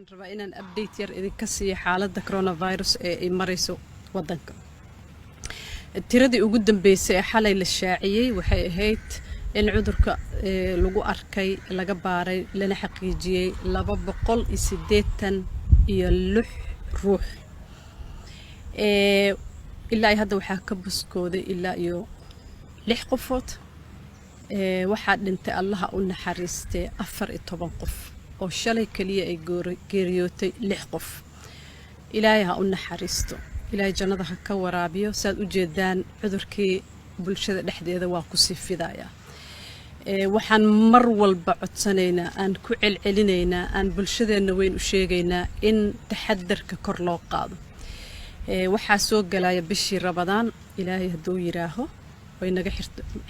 Waxaan rabaa inaan update yar idinka siiyo xaaladda coronavirus ee ay marayso waddanka. Tiradii ugu dambeysay ee xalay la shaaciyey waxay ahayd in cudurka lagu arkay, laga baaray, lana xaqiijiyey 286 ruux. Ilaa iyo hadda waxaa ka buskooday ilaa iyo lix qofood. Waxaa dhintay, Allaha u naxariistay, 14 qof, oo shalay keliya ay geeriyootay lix qof. Ilaahay ha u naxariisto, Ilaahay jannada ha ka waraabiyo. Saad u jeedaan, cudurkii bulshada dhexdeeda waa kusii fidayaa. Waxaan mar walba codsanaynaa, aan ku celcelinaynaa, aan bulshadeenna weyn u sheegaynaa in taxadarka kor loo qaado. Waxaa soo galaya bishii Ramadaan, Ilaahay hadduu yiraaho, way naga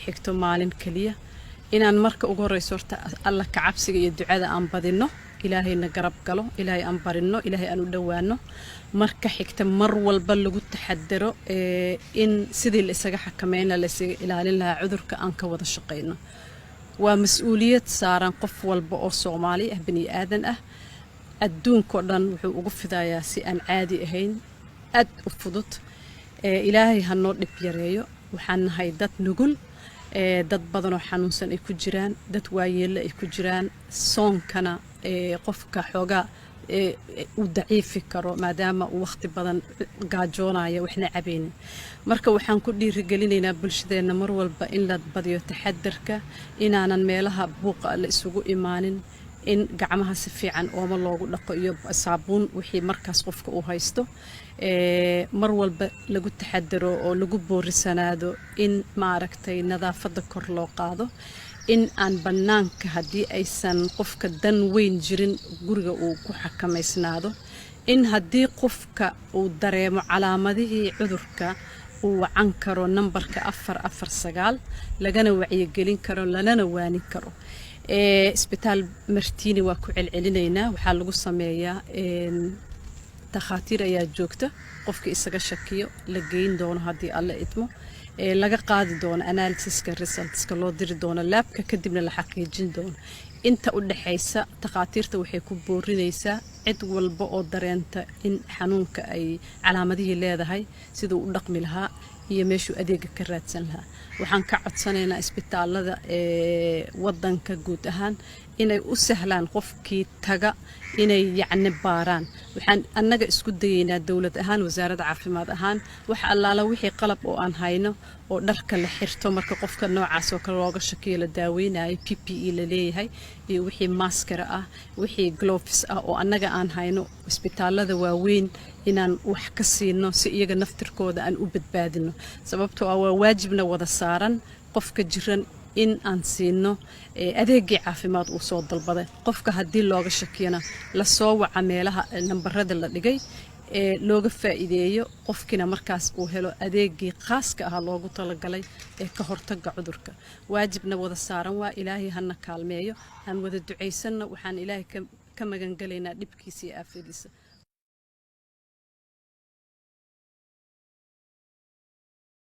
xigto maalin keliya. Inaan marka ugu horeyso horta Alla ka cabsiga iyo ducada aan badino, Ilaahayna garab galo, Ilaahay aan barino, Ilaahay aan u dhowaano. Marka xigta, mar walba lagu taxadaro in sidii la isaga xakameyn lahaa, la isaga ilaalin lahaa cudurka, aan ka wada shaqayno. Waa mas-uuliyad saaran qof walba oo Soomaali ah, bani aadan ah. Adduunkao dhan wuxuu ugu fidayaa si aan caadi ahayn, aad u fudud. Ilaahay ha noo dhib yareeyo. Waxaan nahay dad nugul, dad badanoo xanuunsan ay ku jiraan, dad waayeelle ay ku jiraan. Soonkana qofka xoogaa uu daciifi karo, maadaama uu waqti badan gaajoonaya, waxna cabaynin. Marka waxaan ku dhiirigelinaynaa bulshadeenna mar walba in la badiyo taxadarka, inaanan meelaha buuqa la isugu imaanin, in gacmaha si fiican ooma loogu dhaqo iyo saabuun wixii markaas qofka uu haysto. Mar walba lagu taxadaro oo lagu boorisanaado in, maaragtay, nadaafadda kor loo qaado, in aan bannaanka, haddii aysan qofka dan weyn jirin, guriga uu ku xakamaysnaado, in haddii qofka uu dareemo calaamadihii cudurka uu wacan karo nambarka 449, lagana wacyigelin karo, lanana waanin karo. Isbitaal Martiini waa ku celcelinaynaa, waxaa lagu sameeyaa, takhaatiir ayaa joogta. Qofka isaga shakiyo la geyn doono haddii Alle idmo, laga qaadi doono analysiska, resultska loo diri doono labka, kadibna la xaqiijin doono. Inta u dhexaysa, takhaatiirta waxay ku boorinaysaa cid walba oo dareenta in xanuunka ay calaamadihii leedahay siduu u dhaqmi lahaa iyo meeshuu adeega ka raadsan lahaa. Waxaan ka codsanaynaa isbitaalada ee wadanka guud ahaan inay u sahlaan qofkii taga inay yacni baaraan. Waxaan annaga isku dayeynaa dowlad ahaan, wasaaradda caafimaad ahaan, wax allaala wixii qalab oo aan hayno oo dharka la xirto marka qofka noocaas oo kale looga shakiyo la daaweynayo, PPE la leeyahay, iyo wixii maaskara ah, wixii gloves ah oo annaga aan hayno, isbitaalada waaweyn inaan wax ka siino si iyaga naftirkooda aan u badbaadino, sababtoo ah waa waajibna wada saaran qofka jiran in aan siino adeegii caafimaad uu soo dalbaday. Qofka haddii looga shakiyana lasoo waca meelaha nambarada la dhigay ee looga faa'iideeyo, qofkiina markaas uu helo adeegii khaaska ahaa loogu talagalay ee ka hortagga cudurka. Waajibna wada saaran waa. Ilaahay hana kaalmeeyo, aan wada ducaysanno. Waxaan Ilaahay ka magangalaynaa dhibkiisa iyo aafadiisa.